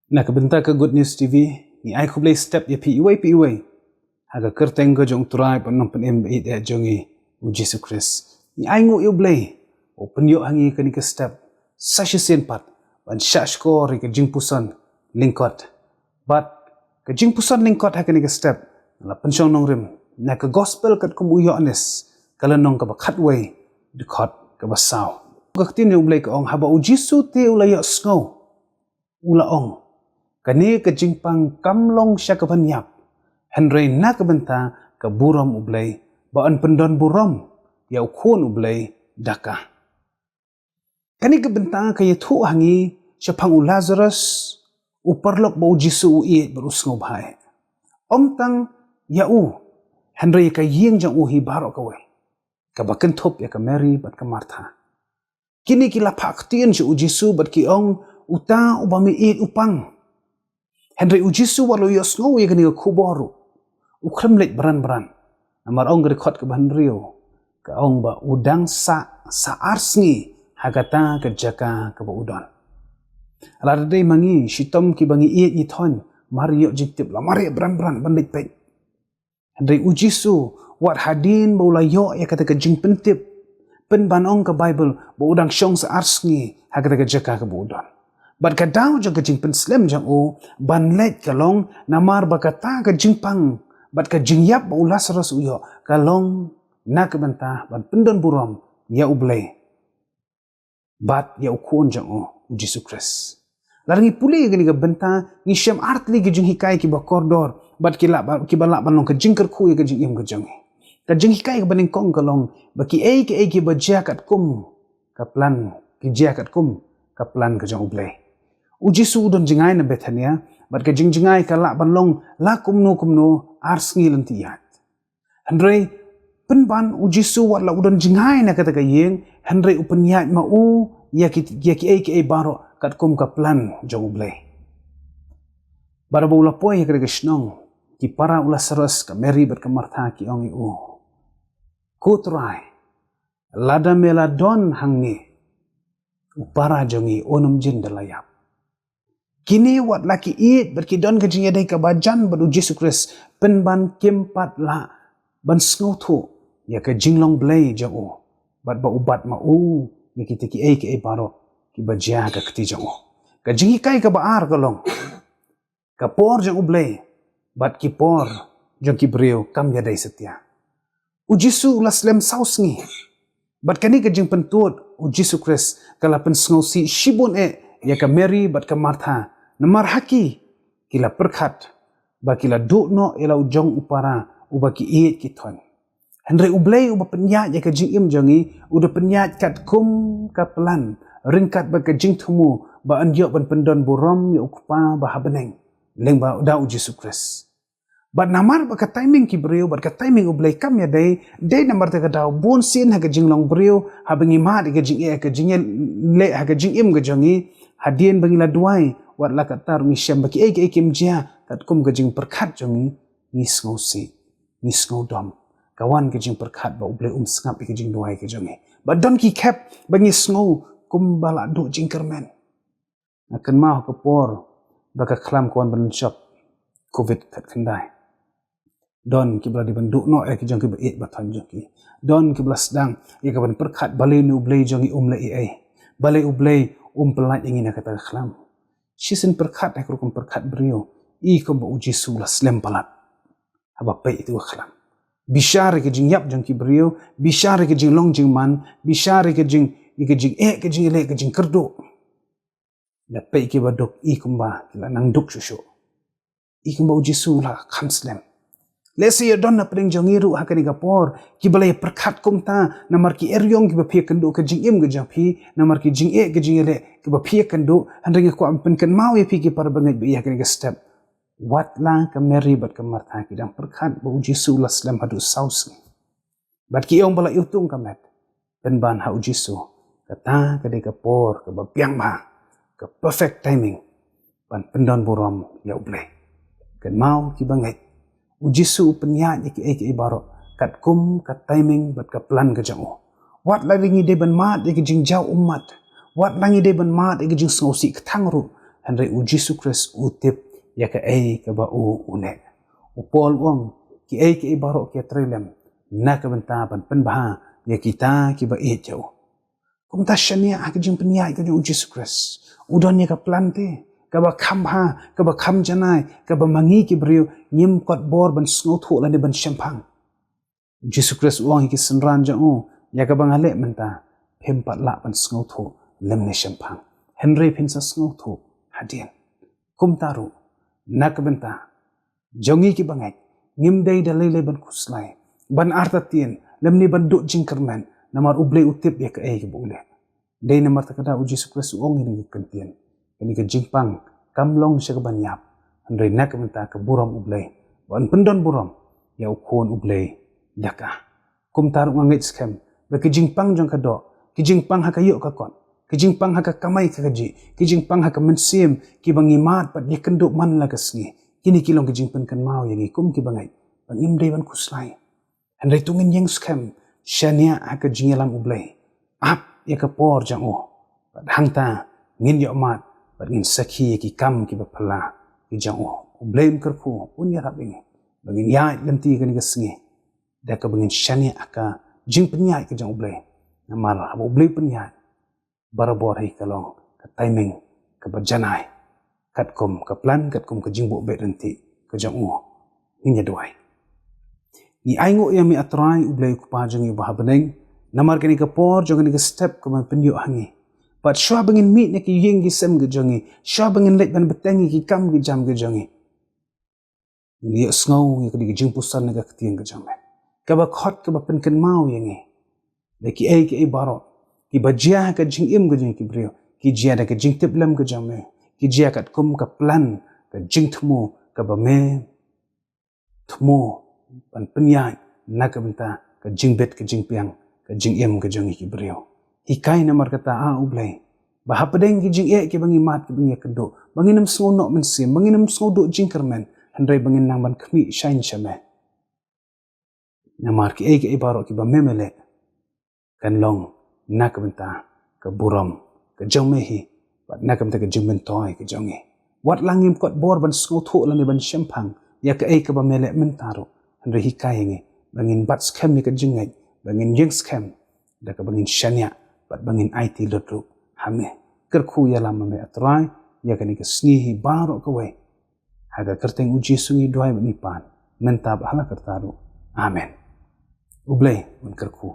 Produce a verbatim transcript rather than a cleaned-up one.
Na ka bynta ka Good News T V, ngi ai khublei step ïa phi iwei pa iwei ha ka kyrteng ka jong U Trai bad U Nongpynim ba ïeit jong ngi, U Jisu Khrist. Ngi ai nguh ïa U Blei u pynïoh ha ngi kane ka step sa shisien pat ban shah shkor ïa ka jingpuson lyngkot. Bad ka jingpuson lyngkot ha kane ka step la pynshong nongrim na ka Gospel katkum u Ïoannis, ka lynnong kaba khatwei, dkhot kaba saw. Ka ktien U Blei ka ong, haba U Jisu te u la ïohsngew, u la ong, kane ka jingpang kam long sha ka ban ïap, hynrei na ka bynta ka burom U Blei, ba yn pyndon burom ïa U Khun U Blei da ka. Kane ka bynta ka ïathuh ha ngi shaphang u Lazarus, u paralok ba U Jisu u ïeit bad u sngewbha. Ym tang ïa u, hynrei ka ïing jong u hi baroh kawei, kaba kynthup ïa ka Mary bad ka Martha. Kine ki la phah ktien sha U Jisu bad ki ong, uta uba me ïeit u pang. Hynrei U Jisu wat la u ïohsngew ïa kane ka khubor ruh, u khlem leit bran bran. Namar ong ka dkhot kaba hynriew, ka ong ba u dang sah sa ar sngi ha kata ka jaka kaba u don. Lada dei ma ngi, shitom kiba ngi ïeit ngi thoiñ, mar ïoh jingtip la mar ïa bran bran ban leit peit. Hynrei U Jisu, wat hadien ba u la ïoh ïa kata ka jingpyntip, pynban ong ka Baibl ba u dang shong sa ar sngi ha kata ka jaka kaba u don. Bad ka daw jong ka jingpynslem jong u ban leit ka long namar ba kata ka jingpang bad ka jingïap ba u Lazarus u ïoh, ka long na ka bynta ban pyndon burom ïa U Blei bad ïa U Khun jong u, U Jisu Khrist. Lada ngi pule ïa kane ka bynta, ngi shem artylli ki jinghikai kiba kordor bad ki lah ba, kiba lah ban long ka jingkyrkhu ïa ka jingim ka jong ngi. Ka jinghikai kaba nyngkong ka long ba kiei kiei kiba jia katkum ka plan, ki jia katkum ka plan ka jong U Blei. U Jisu u don jngai na Bethania, bad ka jingjngai ka lah ban long la kumno kumno ar sngi lynti ïaid. Hynrei pynban U Jisu wat la u don jngai na kata ka ïing, hynrei u pynïaid ma u ïa ki, ïa kiei kiei baroh katkum ka plan jong U Blei. Bad haba u la poi ha kata ka shnong, ki para u Lazarus, ka Mary bad ka Martha ki ong ïa u, ko Trai, lada me la don hangne, u para jong ngi un ym jin da la ïap. Kine wat la ki ïeit bad ki don ka jingïadei kaba jan bad U Jisu Khrist, pynban kim pat lah ban sngewthuh ïa ka jinglong Blei jong u, bad ba u bat ma u ïa kita kiei kiei baroh kiba jia ha ka kti jong u. Ka jinghikai kaba ar ka long, ka por jong U Blei bad ki por jong ki briew kam ïadei satia. U Jisu u la slem saw sngi. Bad kane ka jingpyntud U Jisu Khrist ka la pynsngewsih shibun eh ïa ka Mary bad ka Martha. Namar ha ki, ki la pyrkhat ba ki la duh noh ïa la u jong u para uba ki ïeit ki thoiñ. Hynrei U Blei uba pynïaid ïa ka jingim jong ngi, u da pynïaid katkum ka plan, ryngkat bad ka jingthmu ba yn ïoh ban pyndon burom ïa U Kpa ba ha bneng lyngba da U Jisu Khrist. Bad namar ba ka timing ki briew bad ka timing U Blei kam ïadei, dei namar kata ka daw bun sien ha ka jinglong briew, haba ngi mad ïa ka jingeh, ka jingeh leh ha ka jingim ka jong ngi, hadien ba ngi la duwai, wat la katta ruh ngi shem ba kiei kiei kim jia katkum ka jingpyrkhat jong ngi, ngi sngewsih, ngi sngewdom. Ka wan ka jingpyrkhat ba U Blei um sngap ïa ka jingduwai ka jong ngi. Bad don ki khep ba ngi sngew kumba la duh jingkyrmen. Nga kynmaw ka por ba ka khlam ka wan ban shop covid khatkhyndai. Don kiba la dei ban duh noh ïa ki jong kiba ïeit ba thoiñ jong ki. Don kiba la sdang ïa ka ban pyrkhat balei une U Blei jong ngi um leh ei ei. Balei U Blei um pyllait ïa ngi na kata ka khlam. Shisien pyrkhat ïa ka rukom pyrkhat briew. I kumba U Jisu la slem palat haba peit ïa ka khlam. Bishar ïa ka jingïap jong ki briew, bishar ïa ka jinglong jingman, bishar ïa ka jing, ïa ka jingeh, ka jingïaleh, ka jingkyrduh. Da peit kiba duk, i kumba ki la nang duk shuh shuh. I kumba U Jisu la kham slem. Lehse ïa don na pdeng jong ngi ruh ha kane ka por, kiba la ïa pyrkhat kumta, namar ki eriong kiba phi ïakynduh ka jingim ka jong phi, namar ki jingeh ka jingïaleh kiba phi ïakynduh, hynrei nga kwah ban pynkynmaw ïa phi ki para bangeit ba ïa kane ka step. Wat la ka Mary bad ka Martha ki dang pyrkhat ba U Jisu la slem haduh saw sngi. Bad ki ong ba la ïutung ka met. Pynban ha U Jisu, kata ka dei ka por kaba biang bha, ka perfect timing ban pyndon burom ïa U Blei. Kynmaw ki bangeit, U Jisu u pynïaid ïa kiei kiei baroh katkum ka timing bad ka plan ka jong u. Wat la ngi dei ban mad ïa ka jingjaw ummat, wat la ngi dei ban mad ïa ka jingsngewsih kthang ruh, Hynrei u Jisu Khrist u tip ïa kaei kaba u u leh. U Paul u ong, kiei kiei baroh ki ïatrei lem na ka bynta ban pynbha ïa kita kiba ïeit ïa u. Kumta shaniah ha ka jingpynïaid ka jong u Jisu Khrist. U don ïa ka plan te kaba kham bha, kaba kham janai, kaba ma ngi ki briew ngim kot bor ban sngewthuh lane ban shemphang. U Jisu Khrist u ong ïa ki synran jong u, ïa kaba nga leh mynta phim pat lah ban sngewthuh lymne shemphang, hynrei phin sa sngewthuh hadien. Kumta ruh na ka bynta jong ngi kiba ngeit, ngim dei da lei lei ban khuslai, ban artatien, lymne ban duh jingkyrmen, namar U Blei u tip ïa kaei kaba u leh. Dei namar kata ka daw u Jisu Khrist u ong ïa kane ka kyntien, kane ka jingpang kam long sha kaban ïap, hynrei na ka bynta ka burom U Blei, ban pyndon burom ïa u Khun U Blei da ka. Kumta ruh nga ngeit skhem ba ki jingpang jong ka doh, ki jingpang ha ka ïoh ka kot, ki jingpang ha ka kamai ka kajih, ki jingpang ha ka mynsiem, kiba ngi mad bad ïakynduh man la ka sngi, kine ki long ki jingpynkynmaw ïa ngi kum kiba ngeit ba ngim dei ban khuslai. Hynrei to ngin ïeng skhem, shaniah ha ka jingïalam U Blei, ap ïa ka por jong u, bad hangta ngin ïoh mad bad ngin sakhi ïa ki kam kiba phylla ki jong u. U Blei un kyrkhu, un ïarap ïa ngi ba ngin ïaid lynti kane ka sngi da kaba ngin shaniah ha ka jingpynïaid ka jong U Blei. Namar haba U Blei u pynïaid, barabor hi ka long ka timing kaba janai, katkum ka plan, katkum ka jingbuh beit ryntih ka jong u. Ngin ïa duwai. Ngi ainguh ïa me, A Trai U Blei U Kpa jong ngi uba ha bneng, namar kane ka por jong kane ka step kaba me pynïoh ha ngi. Bad shuwa ba ngin mih na ki ïing ki sem ki jong ngi, shuwa ba ngin leit ban bteng ïa ki kam ki jam ki jong ngi, ngin ïohsngew ïa kane ka jingpuson na ka ktien ka jong me, kaba khot, kaba pynkynmaw ïa ngi ba kiei kiei baroh kiba jia ha ka jingim ka jong ki briew, ki jia da ka jingtip lem ka jong me, ki jia katkum ka plan, ka jingthmu kaba me thmu ban pynïaid na ka bynta ka jingbit, ka jingpiang, ka jingim ka jong ki briew. Hikai namar kata, A U Blei, ba hapdeng ki jingeh kiba ngi mad, kiba ngi ïakynduh, ba ngin ym sngew noh mynsiem, ba ngin ym sngew duh jingkyrmen, hynrei ba ngin nang ban khmih shaiñ sha me. Namar kiei kiei baroh kiba me me leh kan long na ka bynta ka burom ka jong me hi, bad na ka bynta ka jingmyntoi ka jong ngi. Wat la ngim kot bor ban sngewthuh lane ban shemphang ïa kaei kaba me leh mynta ruh, hynrei hikai ïa ngi ba ngin bat skhem ïa ka jingngeit, ba ngin ïeng skhem da kaba ngin shaniah bad ba ngin aiti lut ruh ha me. Kyrkhu ïalam ma me, A Trai, ïa kane ka sngi hi baroh kawei. Ha ka kyrteng U Jisu ngi duwai bad ngi pan, mynta bad ha la karta ruh. Amen. U Blei un kyrkhu.